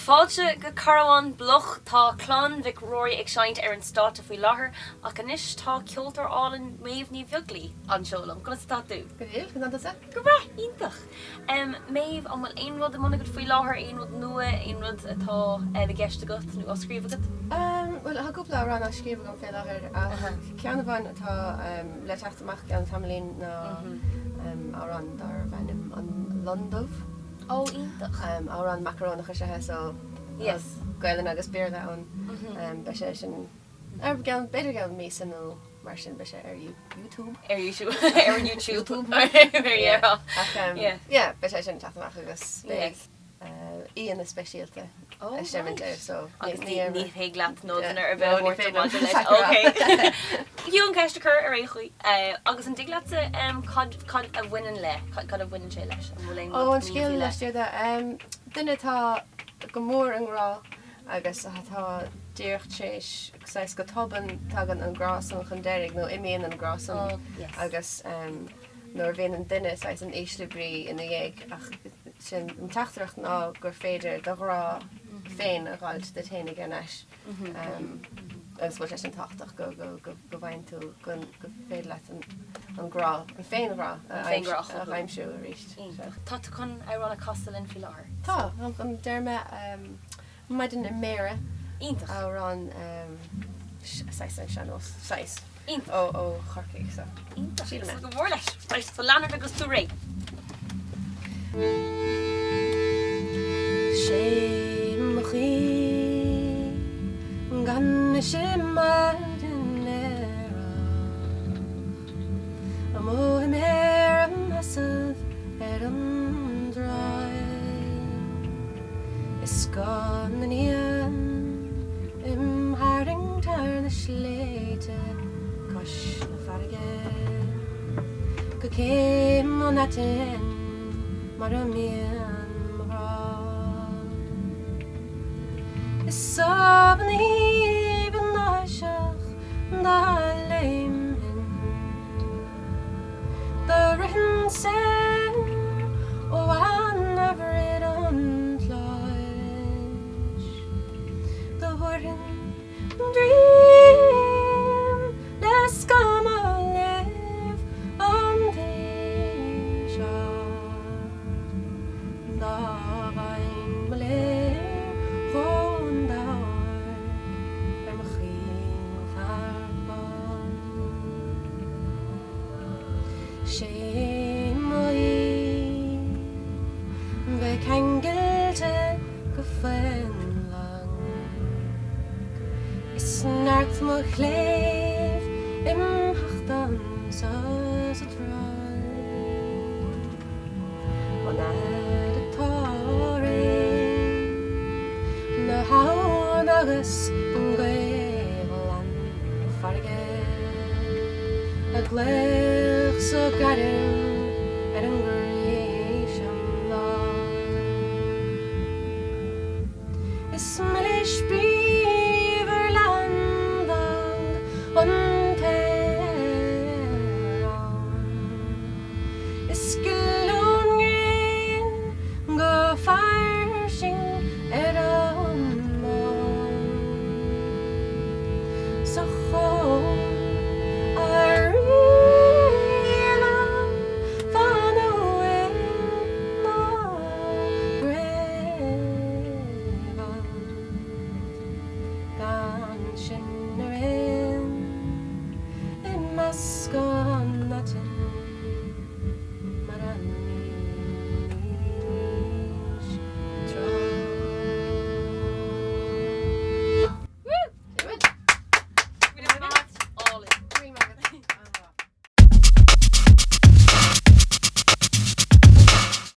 Fáilte go Carbhán Bloch. Tá Clann Mhic Ruairí ag seinnt ar an stáitse faoi láthair ach anois tá ceoltóir álainn Méabh Ní Bheaglaoi anseo liom. Conas atá tú? Go diail, conas tá tusa? Go breá, iontach. Méabh, an bhfuil aon rud i mbun agat faoi láthair, aon rud nua, aon rud atá i gceist agat nó á scríobh agat? Bhuel, tá cúpla amhrán á scríobh agam fé láthair ach ceann amháin atá le teacht amach i gceann tamaillín ná amhrán darbh ainm An Lon Dubh. Ó, iontach. Amhrán macarónach is ea é so Yes. Gaelainn agus Béarla ann. Beidh sé sin ar gceann, b'fhéidir i gceann míosa nó mar sin beidh sé ar YouTube. Ar YouTube. Ar an YouTube. YouTube. Ar yeah. Ach yeah, beidh sé sin ag teacht amach agus beidh aíonna speisialta ag seimint air so Agus ní ní thig leat nodanna ar bith a thabhairt maidir leis. Ok. Fiú an ceist a chur ar aon chaoi. Agus an dtig leatsa cad cad a bhaineann le, cad a bhaineann sé leis? An bhfuil aon Ó, rud an scéal faoi leith? laistiar de. Duine atá go mór i ngrá agus atá díreach tar éis, saghas go tobann tagann an grá san chun deiridh nó imíonn an grá san Oh, yes. agus nuair a bhíonn an duine saghas in ísle brí ina dhiaidh ach sin an teachtaireacht ná gur féidir do ghrá féin a dh'fháilt duit fhéinig ar n-ais agus go bhfuil sé sin tábhachtach go go go go bhfaigheann tú go go féidir leat an an grá an féinghrá a An féinghrá a chothú. a aimsiú arís. Iontach. Tá tú chun amhrán a chasadh linn faoi láthair? Tá, táim chun deir mé Maidin i mBéarra. Iontach. Amhrán saghas ar sean-nós, saghas. Iontach. Ó ó Chorcaigh so. Iontach. Sílim é. Súil go mór leis. Right, so lean ort agus tú réidh. Sé mo chaoi gan mise maidin aerach Amuigh i mBéarra im sheasamh ar an dtráigh. Is scoth na n-éan im tharraingt thar na sléibhte cois na farraige go céim an aitinn mar a mbíonn mo ghrá. Is sobann aoibhinn áiseach dá léimfinn. Do ritheann soir ó Anna Bhrid an tSlais. Do thabharfainn droim le scamall libh an taobh seo. Dá bhfaighinn mo léir chun d'amharc ar mo chaoinfhear bán. Sé mo aoibh bheith ceangailte go faoin lann Is neart mo chléibh im theacht anso sa dtráigh An fhaid atá réim na habhann agus gaoth ghlan na farraige Ag glaoch 's ag gairm ar an gcroí seo im láimh. Is milis bríomhar leathanbhanda an t-aer ann. Is gil ón ngréin go fairsing ar an mbán. Sa chón a rialann fan a bhfuil ná raibh ann. Gan sinn ar aon i measc an aitinn.